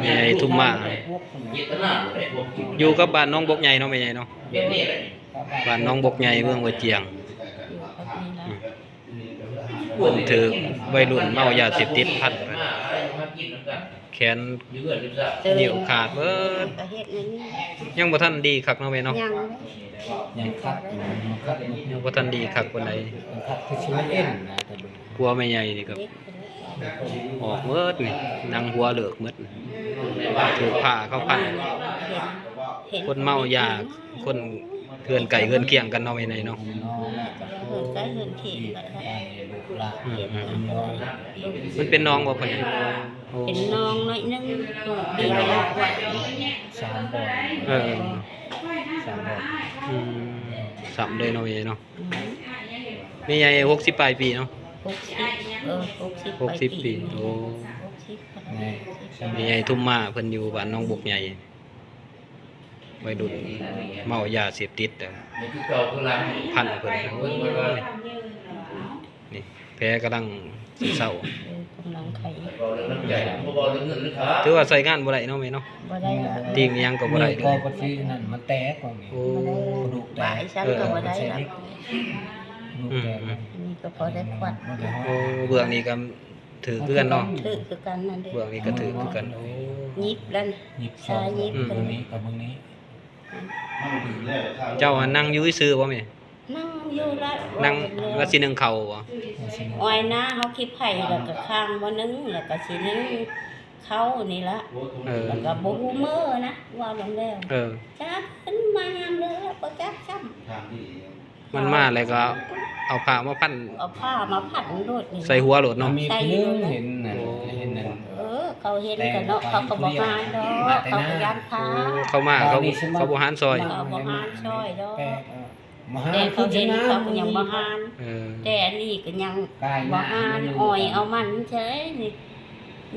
ແມ່ໃຫຍ່ທຸມມາ ຢູ່ກັບບ້ານໜອງບົກໃຫຍ່ເນາະ ແມ່ໃຫຍ່ເນາະ. ໂດຍ ບ້ານໜອງບົກໃຫຍ່ ເມືອງຫ້ວຍຈຽງ. ເພິ່ນຖືກໄວລຸ້ນເມົາຢາເສບຕິດພັນ ແຂນນິ້ວຂາດເບິດ. ຍັງບໍ່ທັນດີຄັກເນາະແມ່ເນາະ. ຍັງ ຍັງຄັກ ຍັງບໍ່ທັນດີຄັກປານໃດ. ຄັກຄືຊິເປັນເອັນນະ ແຕ່ເບິ່ງ ຜົວແມ່ໃຫຍ່ນີ້ກໍອອກເບິດນີ້ ໜັງຫົວເລີກເບິດ ຖືກຜ້າເຂົາພັນ. ເຫັນ ຄົນເມົາຢາ ຄົນເຮືອນໃກ້ເຮືອນຄຽງກັນເນາະ ແມ່ໃຫຍ່ເນາະ. ເຮືອນໃກ້ເຮືອນຄຽງກັນ. ອືມໆ ມັນເປັນໜອງບໍ່ພໍ່ໃຫຍ່? ໂອ້ ເປັນໜອງໜ້ອຍໜຶ່ງ ເປັນໜອງ ສາມບ່ອນ. ເອີ ສາມບ່ອນ. ອືມ ຊ້ຳເລີຍເນາະແມ່ໃຫຍ່ເນາະ. ອືມ ແມ່ໃຫຍ່ຫົກສິບປາຍປີເນາະ. ຫົກສິບ ເອີ ຫົກສິບ ຫົກສິບປີ ປີ. ໂອ້ ຫົກສິບ ແມ່ໃຫຍ່ທຸມມາ ເພິ່ນຢູ່ບ້ານໜອງບົກໃຫຍ່. ໄວລຸ້ນເມົາຢາເສບຕິດ ພັນເພິ່ນ. ໂອ້ຍ ນີ້ແຜກຳລັງຊິເຊົາ. ເອີ ກຳລັງໄຂ. ຖືວ່າໃຊ້ງານບໍ່ໄດ້ເນາະແມ່ເນາະ. ບໍ່ໄດ້ລະ ຕີງຫຍັງກໍບໍ່ໄດ້ເລີຍ. ກໍປະຕິນັ້ນມັນແຕກ. ໂອ້ ກະດູກແຕກ. ເອີ ກະບໍ່ໄດ້ລະ ກະດູກແຕກ. ອືມໆ ອັນນີ້ກໍພໍໄດ້ຂວັດ. ໂອ້ ເບື້ອງນີ້ກໍ ຖືກຄືກັນເນາະ. ຖືກຄືກັນນັ້ນເດ້. ເບື້ອງນີ້ກໍຖືກຄືກັນ. ໂອ້ ຍິບແລ້ວ ຍິບສອງ ຊາຍິບ. ອືມ ເບິ່ງນີ້ກັບເບິ່ງນີ້. ເຈົ້າຫັ້ນນັ່ງຢູ່ຊື່ບໍ່ແມ່? ນັ່ງຢູ່ລະ ນັ່ງວ່າຊິໜຶ້ງເຂົ້າບໍ່? ອອຍນາເຮົາຂີ້ໄຜ່ ແລ້ວກໍຄ້າງບໍ່ໜຶ້ງ ແລ້ວກໍຊິໜຶ້ງເຂົ້ານີ້ລະ. ເອີ ແລ້ວກໍບໍ່ຮູ້ມື້ນະ ວ່າແລ້ວ. ເອີ ຈັກເພິ່ນມາຍາມໃດ ບໍ່ຈັກຊ້ຳ. ມັນມາແລ້ວກໍເອົາຜ້າມາພັນ ເອົາຜ້າມາພັນໂລດນີ້ ໃສ່ຫົວໂລດເນາະ. ມີຜູ້ໜຶ່ງເຫັນນັ້ນ ເຫັນນັ້ນ. ເອີ ເຂົາເຫັນກໍເນາະ ເຂົາກໍບໍ່ຫານດອກ ເຂົາກໍຢ້ານພາ. ໂອ້ ເຂົາມາ ເຂົາ ເຂົາບໍ່ຫານຊ່ອຍ ເຂົາບໍ່ຫານຊ່ອຍດອກ. ແຕ່ເຂົາເຫັນເຂົາກໍຍັງບໍ່ຫານ. ເອີ ແຕ່ອັນນີ້ກໍຍັງບໍ່ຫານ ອອຍເອົາມັນເສີຍນີ້.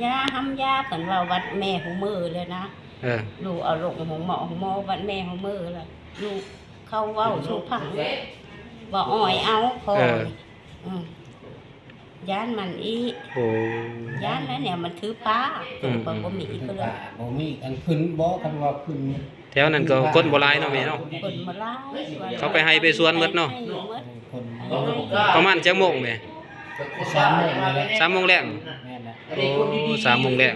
ຢາຫ້ຳຢາ ເພິ່ນວ່າວັດແມ່ຮູ້ມື້ແລ້ວນະ. ເອີ ລູກເອົາລົງໂຮງໝໍ ໂຮງໝໍວັດແມ່ຮູ້ມື້ແລ້ວ ລູກ ເຂົາເວົ້າສູ່ຟັງ ວ່າອອຍເອົາພໍ່. ເອີ ອືມ ຢ້ານມັນອີກ. ໂອ້ ຢ້ານແລ້ວແນວມັນຖືພາ. ອືມ ເພິ່ນບໍ່ມີ ເພິ່ນບໍ່ມີອັນຂຶ້ນບໍ່. ຄັນວ່າຂຶ້ນແຖວນັ້ນກໍຄົນບໍ່ຫຼາຍເນາະແມ່ເນາະ. ຄົນບໍ່ຫຼາຍ ເຂົາໄປໄຮ່ໄປສວນໝົດເນາະ. ປະມານຈັກໂມງແມ່? ສາມໂມງນີ້ແຫຼະ. ສາມໂມງແລງ. ແມ່ນແຫຼະ. ໂອ້ ສາມໂມງແລງ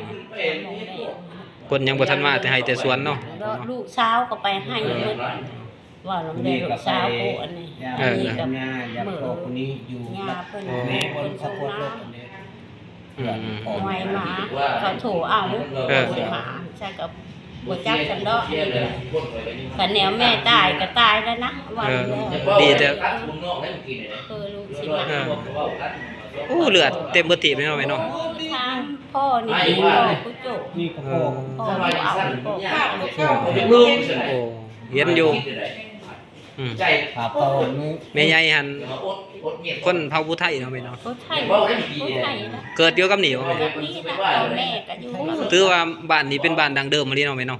ຄົນຍັງບໍ່ທັນມາແຕ່ໄຮ່ແຕ່ສວນເນາະ. ລູກສາວກໍໄປໄຮ່ໝົດ. ວ່າລຳແດ່ລູກສາວຜູ້ອັນນີ້. ເອີ ອັນນີ້ກໍມື້ຍ່າເພິ່ນ ແມ່ເພິ່ນເຂົາໂພສລົດອັນນີ້. ອືມໆ ໄຫວມາ ເຂົາໂທເອົາ. ເອີ ໂທມາ ໃສ່ກໍບໍ່ຈັກກັນດອກ. ຄັນແນວແມ່ຕາຍກໍຕາຍແລ້ວນະ ວ່າ ເອີ ແລ້ວ ດີແຕ່ ເອີ ລູກຊິມາ. ເອີ ໂອ້ ເລືອດເຕັມເບິດທີ່ເນາະແມ່ເນາະ. ໂອ້ ທາງພໍ່ນີ້ ພໍ່ຜູ້ໂຈກ ນີ້ກໍພໍ່ ເອີ ພໍ່ຜູ້ເອົາ ພໍ່ ໂອ້ ເຫັນຢູ່. ອືມ ແມ່ໃຫຍ່ຫັ້ນ ຄົນເຜົ່າຜູ້ໄທເນາະແມ່ເນາະ. ຜູ້ໄທ ຜູ້ໄທນະ. ເກີດຢູ່ກັບນີ້ບໍ່ແມ່? ເກີດນີ້ລະ ພໍ່ແມ່ກໍຢູ່. ໂອ້ ຖືວ່າບ້ານນີ້ເປັນບ້ານດັ້ງເດີມອີ່ຫຼີເນາະແມ່ເນາະ.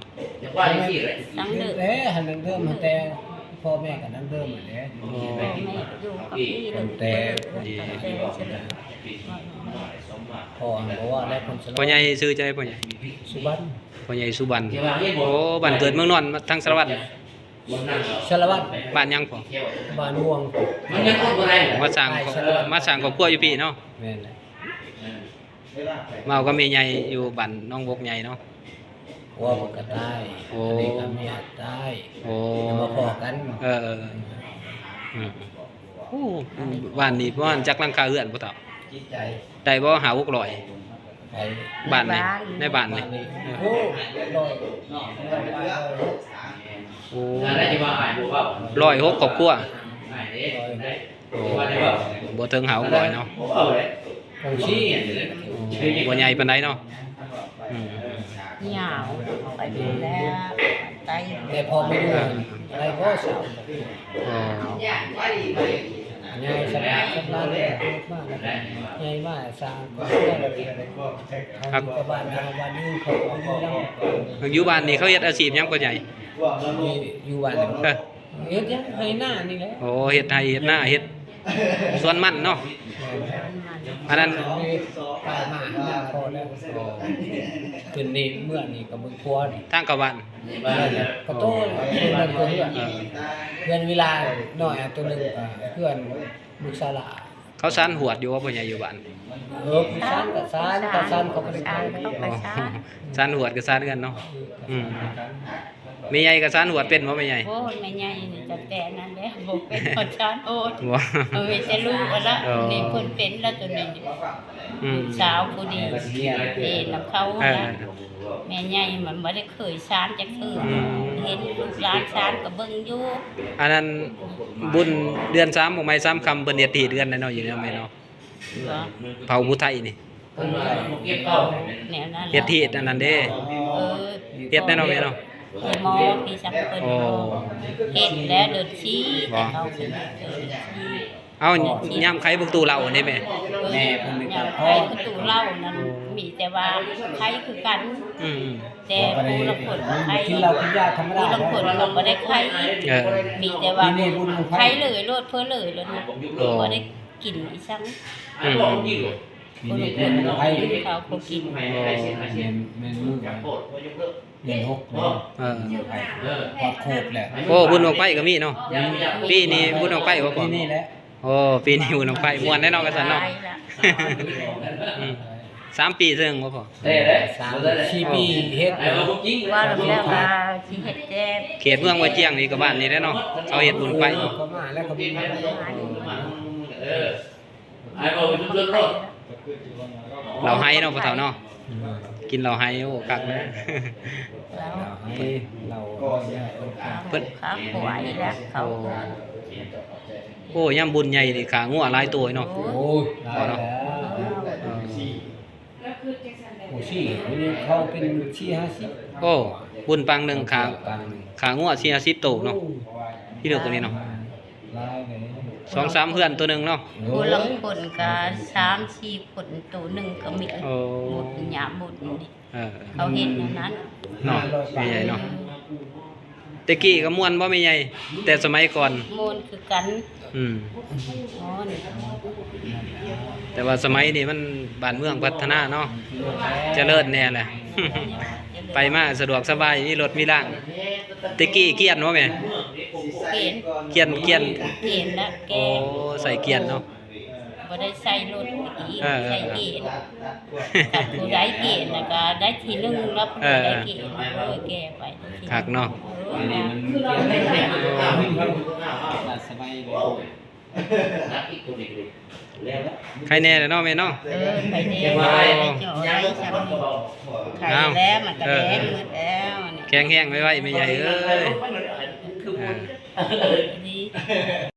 ດັ້ງເດີມ ເອີ ຫັ້ນດັ້ງເດີມ ແຕ່ພໍ່ແມ່ກໍດັ້ງເດີມຫັ້ນແຫຼະ. ພໍ່ແມ່ກໍຢູ່ກັບນີ້ເລີຍ ແຕ່ ພໍ່ຫັ້ນບໍ່ວ່າແລ້ວ ຄົນສະຫຼອດ. ພໍ່ໃຫຍ່ຊື່ຈັ່ງໃດພໍ່ໃຫຍ່? ສຸບັນ. ພໍ່ໃຫຍ່ສຸບັນ. ໂອ້ ບ້ານເກີດເມືອງນອນ ທາງສາລະວັນ. ສາລະວັນ. ບ້ານຫຍັງພໍ່? ບ້ານມ່ວງ. ມາສ້າງ ມາສ້າງຄອບຄົວຢູ່ພີ້ເນາະ. ແມ່ນແຫຼະ. ມາເວົ້າກັບແມ່ໃຫຍ່ຢູ່ບ້ານໜອງບົກໃຫຍ່ເນາະ. ຜົວເພິ່ນກໍຕາຍ. ໂອ້ ອັນນີ້ກໍເມຍຕາຍ. ໂອ້ ມາພໍ້ກັນ. ເອີ ເອີ ເອີ ອືມ ໂອ້ ບ້ານນີ້ປະມານຈັກຫຼັງຄາເຮືອນພໍ່ເຖົ້າ? ໄດ້ບໍ່ ຫ້າຫົກຮ້ອຍ? ໃຜ? ບ້ານນີ້ ໃນບ້ານນີ້. ໂອ້ ໂອ້ ຮ້ອຍຫົກຄອບຄົວ. ໂອ້ ບໍ່ເຖິງຫ້າຫົກຮ້ອຍເນາະ. ໂອ້ ບໍ່ໃຫຍ່ປານໃດເນາະ. ອືມ ຍາວໄປພຸ້ນແລ້ວ ໄປ ແຕ່ພໍມາຢູ່ໄດ້ບໍ່ສາວ. ອໍ ໃຫຍ່ສຳລັບ ສຳລັບເລີຍ ມາແລ້ວ ໃຫຍ່ມາສ້າງຄອບຄົວແລ້ວ ເອົາຢູ່ກັບບ້ານເຮົາ ບ້ານອື່ນເຂົາກໍບໍ່ຢູ່ນຳ. ຢູ່ບ້ານນີ້ເຂົາເຮັດອາຊີບຫຍັງພໍ່ໃຫຍ່? ຢູ່ ຢູ່ບ້ານ ເອີ ເຮັດຫຍັງ ໄຮ່ນານີ້ແຫຼະ. ໂອ້ ເຮັດໄຮ່ເຮັດນາ ເຮັດສວນມັນເນາະ. ແມ່ນ. ອັນນັ້ນ ໄປມາຫາພໍ່ແລ້ວ ຂຶ້ນນີ້ເມືອນີ້ກໍເບິ່ງຄົວນີ້ ທາງເຂົ້າບ້ານ ປະຕູເຮືອນ ເຮືອນ ເຮືອນ ເອີ ເຮືອນວິລານ້ອຍອັນໂຕໜຶ່ງ ເອີ ເຮືອນລູກສາວຫຼ້າ. ເຂົາສານຫວດຢູ່ບໍ່ ພໍ່ໃຫຍ່ຢູ່ບ້ານ? ເອີ ສານກໍສານ ກໍສານ ເຂົາກໍໄດ້ຂາຍ ເຂົາກໍສານ ອໍ ສານຫວດກໍສານເຮືອນເນາະ. ອືມ ແມ່ໃຫຍ່ກໍສານຫວດເປັນບໍ່ແມ່ໃຫຍ່? ໂອ້ຍ ແມ່ໃຫຍ່ນີ້ຕັ້ງແຕ່ນັ້ນແຫຼະ ບໍ່ເປັນ ສານໂອດ ບໍ່ ເອີ ມີແຕ່ລູກຫັ້ນລະ ເອີ ນີ້ເພິ່ນເປັນລະ ຕົວນີ້ ອືມ ລູກສາວຜູ້ດີ ເຮັດນຳເຂົາ ເອີ ຫັ້ນນະ ແມ່ໃຫຍ່ມັນບໍ່ໄດ້ເຄີຍສານຈັກເທື່ອ ອືມ ເຫັນລູກຫຼານສານກໍເບິ່ງຢູ່. ອັນນັ້ນ ບຸນເດືອນສາມ ອອກໃໝ່ສາມຄຳ ເພິ່ນເຮັດທີ່ເຮືອນແລ້ວເນາະ ຢູ່ນຳແມ່ເນາະ ເຜົາຜູ້ໄທນີ້ ແນວນັ້ນ ເຮັດທີ່ອັນນັ້ນເດ້ ເອີ ເຮັດແນ່ນອນແມ່ເນາະ ເອີ ໝໍທີ່ສັກເພິ່ນ ໂອ້ ເຮັດແລ້ວເດີນຊີ້ ແຕ່ເຮົາເປັນເດີນຊີ້. ເອົາ ຍາມໄຂປະຕູເຫຼົ້ານີ້ແມ່ ແມ່ເພິ່ນ ຍາມໄຂປະຕູເຫຼົ້ານັ້ນ ມີແຕ່ວ່າໄຂຄືກັນ ອືມ ແຕ່ຜູ້ລາງຄົນໄຂ ກິນເຫຼົ້າກິນຢາທຳມະດາ ຜູ້ລາງຄົນກໍບໍ່ໄດ້ໄຂ ເອີ ມີແຕ່ວ່າໄຂເລີຍໂລດ ເພີ້ເລີຍໂລດ ໂອ້ ບໍ່ໄດ້ກິນອີ່ສັງ ອືມ ຜູ້ລາງຄົນກໍກິນ ເຂົາກໍກິນ ໂອ້ ແມ່ນ ແມ່ນມື້ ເດືອນຫົກ ເອີ ຮອດຄົບແລ້ວ ໂອ້ ບຸນບັ້ງໄຟກໍມີເນາະ ອືມ ປີນີ້ບຸນບັ້ງໄຟບໍ່ພໍ່? ປີນີ້ແຫຼະ ໂອ້ ປີນີ້ບຸນບັ້ງໄຟ ມ່ວນແນ່ເນາະ ກະຊັ້ນເນາະ ອືມ ສາມປີເຊິ່ງບໍ່ພໍ່? ສາມສີ່ປີເຮັດ ວ່າແລ້ວວ່າຊິເຮັດແຕ່ ເຂດເມືອງຫ້ວຍຈຽງນີ້ກໍບ້ານນີ້ແຫຼະເນາະ ເຂົາເຮັດບຸນບັ້ງໄຟເນາະ ກໍມາແລ້ວກໍມີ ເອີ ເຫຼົ້າໄຮເນາະພໍ່ເຖົ້າເນາະ ອືມ ກິນເຫຼົ້າໄຮ ໂອ້ ຄັກເລີຍ ເຫຼົ້າໄຮ ເຫຼົ້າ ເພິ່ນ ຂາຂວາຍແລ້ວເຂົາ ໂອ້ ໂອ້ ຍາມບຸນໃຫຍ່ນີ້ຂາງົວຫຼາຍໂຕເນາະ ໂອ້ຍ ຫຼາຍແລ້ວ ເອີ ໂອ້ ສີ່ ເຂົາເປັນສີ່ຫ້າສິບ ໂອ້ ບຸນປາງໜຶ່ງຂາ ປາງໜຶ່ງ ຂາງົວສີ່ຫ້າສິບໂຕເນາະ ໂອ້ ທີ່ເດີກວ່ານີ້ເນາະ ຫຼາຍເດ້ ສອງສາມເຮືອນໂຕໜຶ່ງເນາະ ໂອ້ ຜູ້ລາງຄົນກໍສາມສີ່ຄົນໂຕໜຶ່ງກໍມີ ໂອ້ ບຸນຍາມບຸນນີ້ ເອີ ເຂົາເຮັດແນວນັ້ນເນາະ ແມ່ໃຫຍ່ເນາະ ແຕ່ກີ້ກໍມ່ວນບໍ່ແມ່ໃຫຍ່ ແຕ່ສະໄໝກ່ອນ? ມ່ວນຄືກັນ ອືມ ມ່ວນ ແຕ່ວ່າສະໄໝນີ້ມັນ ບ້ານເມືອງພັດທະນາເນາະ ຈະເລີນແດ່ແຫຼະ ໄປມາສະດວກສະບາຍ ມີລົດມີລາງ ແຕ່ກີ້ກຽນບໍ່ແມ່? ກຽນ ກຽນ ກຽນ ກຽນລະແກ ໂອ້ ໃສ່ກຽນເນາະ ບໍ່ໄດ້ໃສ່ລົດອີກ ເອີ ໃສ່ເກນ ຄັນຜູ້ໃດເກນລະກະໄດ້ທີໜຶ່ງລະ ຜູ້ໃດເກນ ເອີ ເອີ ແກ່ໄປ ຄັກເນາະ ເອີ ສະບາຍເລີຍ ໄຄແນ່ແລ້ວເນາະແມ່ເນາະ ເອີ ໄຄແນ່ ໄດ້ຈ່ອຍ ໄດ້ຊ່ຳນີ້ ໄຄແລ້ວ ມັນກະແດງໝົດແລ້ວ ແຂງແຮງໄວໆ ແມ່ໃຫຍ່ເອີຍ ເອີ ດີ.